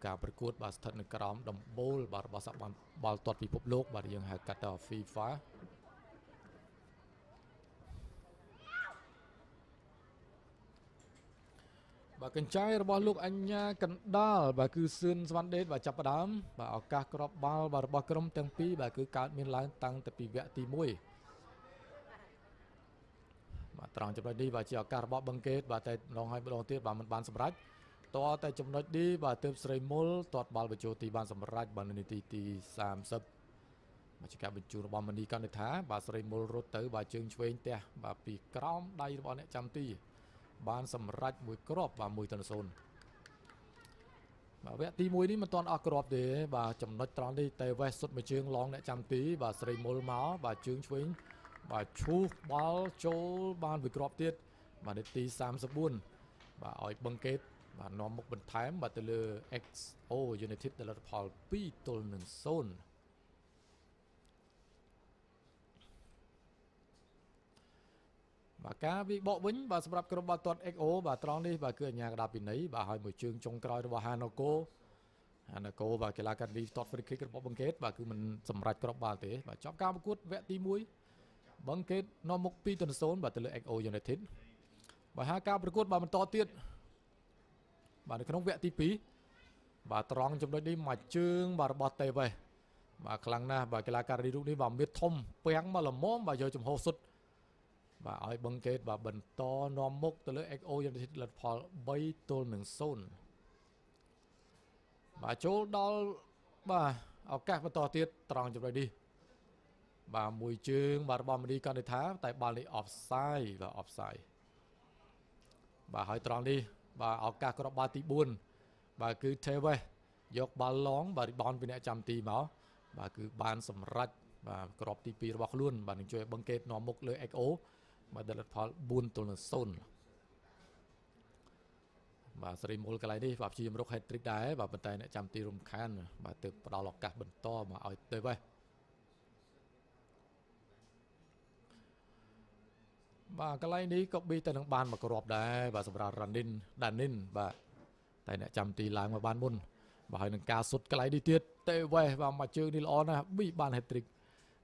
ការប្រកួតបាទស្ថិតនៅក្រោមដំបូលបាទរបស់សហព័ន្ធបាល់ទាត់ពិភពលោកបាទយើងហៅកាត់ថា FIFA បាទកញ្ចែរបស់លោកអញ្ញាកណ្ដាលបាទគឺសឿនសវណ្ណដេតបាទចាប់ផ្ដើមបាទឱកាសគ្រាប់បាល់បាទរបស់ក្រុមទាំងពីរបាទគឺកើតមានឡើងតាំងតែពីវគ្គទី1បាទត្រង់ចំណុចនេះបាទជាឱកាសរបស់បឹងកេតបាទតែម្ដងហើយម្ដងទៀតបាទមិនបានសម្រេចតតែចំណុចនេះបាទទើបស្រីមុលទាត់បាល់បញ្ចូលទីបានសម្រេចបាទនៅនាទីទី30បាទជាការបញ្ជូនរបស់មនីកណ្ឌិថាបាទស្រីមុលរត់ទៅបាទជើងឆ្វេងទះបាទពីក្រោមដៃរបស់អ្នកចាំទីបានសម្រេចមួយគ្រាប់បាទ1-0បាទវគ្គទី1នេះមិនទាន់អស់គ្រាប់ទេបាទចំណុចត្រង់នេះតេវេសសុតមួយជើងឡងអ្នកចាំទីបាទស្រីមុលមកបាទជើងឆ្វេងបាទឈូសបាល់ចូលបានមួយគ្រាប់ទៀតបាទនាទី34បាទឲ្យបឹងកេតបាទនាំមុខបន្ថែមបាទទៅលើ XO United ដែលលទ្ធផល2-0បាទការវិបកវិញបាទសម្រាប់ក្រុមបាល់ទាត់ XO បាទត្រង់នេះបាទគឺអញ្ញាកដាពិន័យបាទហើយមួយជើងចុងក្រោយរបស់ហាណូកូបាទកីឡាករលីទាត់ free kick របស់បឹងកេតបាទគឺមិនសម្រេចគ្រាប់បាល់ទេបាទចប់ការប្រកួតវគ្គទី1បឹងកេតនាំមុខ2-0បាទទៅលើ XO United បាទហើយការប្រកួតបាទបន្តទៀតបាទនៅក្នុងវគ្គទី2បាទត្រង់ចំណុចនេះមួយជើងបាទរបស់តេវេសបាទខ្លាំងណាស់បាទកីឡាកររូបនេះបាទមៀតធំពាំងមកល្មមបាទយកចំហសុទ្ធបាទឲ្យបឹងកេតបាទបន្តនាំមុខទៅលើ XO United លទ្ធផល3-0បាទចូលដល់បាទឱកាសបន្តទៀតត្រង់ចំណុចនេះបាទមួយជើងបាទរបស់មនីកណ្ឌិថាតែបាល់នេះ offside បាទ offside បាទហើយត្រង់នេះបាទឱកាសគ្រាប់បាល់ទី4បាទគឺ Tevez យកបាល់ឡងបាទ rebound ពីអ្នកចាំទីមកបាទគឺបានសម្រេចបាទគ្រាប់ទី2របស់ខ្លួនបាទនឹងជួយឲ្យបឹងកេតនាំមុខលើ XO បាទលទ្ធផល4-0បាទស្រីមូលកន្លែងនេះបាទព្យាយាមរក hat trick ដែរបាទប៉ុន្តែអ្នកចាំទីរំខានបាទទើបផ្ដល់ឱកាសបន្តមកឲ្យ Tevez បាទកន្លែងនេះក៏ប៊ីទៅនឹងបានមកគ្រាប់ដែរបាទសម្រាប់ Ranin Danin បាទតែអ្នកចាំទីឡើងមកបានមុនបាទហើយនឹងការសុទ្ធកន្លែងនេះទៀត Tevez បាទមកជើងនេះល្អណាស់ប៊ីបាន hat trick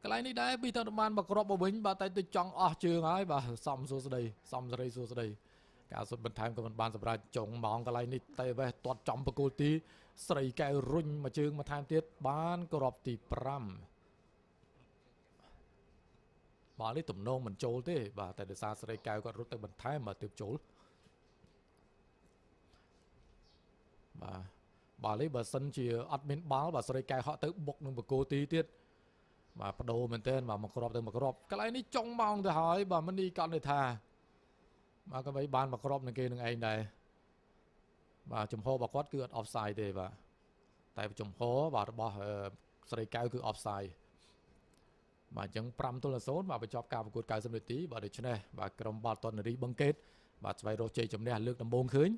កន្លែងនេះដែរប៊ីទៅបានមកគ្រាប់មកវិញបាទតែទៅចង់អស់ជើងហើយបាទសំសួស្ដីសំសេរីសួស្ដីការសុទ្ធបន្ថែមក៏មិនបានសម្រាប់ចុងម៉ោងកន្លែងនេះ Tevez ទាត់ចំបកគោលទីស្រីកែវរុញមួយជើងមកថែមទៀតបានគ្រាប់ទី5បាល់នេះទំនងមិនចូលទេបាទតែដោយសារស្រីកែវគាត់រត់ទៅបន្ថែមបាទទើបចូលបាទបាល់នេះបើសិនជាអត់មានបាល់បាទស្រីកែវហក់ទៅបុកនឹងបកគោលទីទៀតបាទបដូរមែនទែនបាទមកគ្រាប់ទៅមកគ្រាប់កន្លែងនេះចុងម៉ោងទៅហើយបាទមនីកណ្ឌិថាបាទក៏បីបានមកគ្រាប់នឹងគេនឹងឯងដែរបាទចំហរបស់គាត់គឺអត់ offside ទេបាទតែចំហបាទរបស់ស្រីកែវគឺ offside បាទអញ្ចឹង5-0បាទបញ្ចប់ការប្រកួត90នាទីបាទដូច្នេះបាទក្រុមបាល់ទាត់នារីបឹងកេតបាទស្វែងរកជ័យជំនះលើកដំបូងឃើញ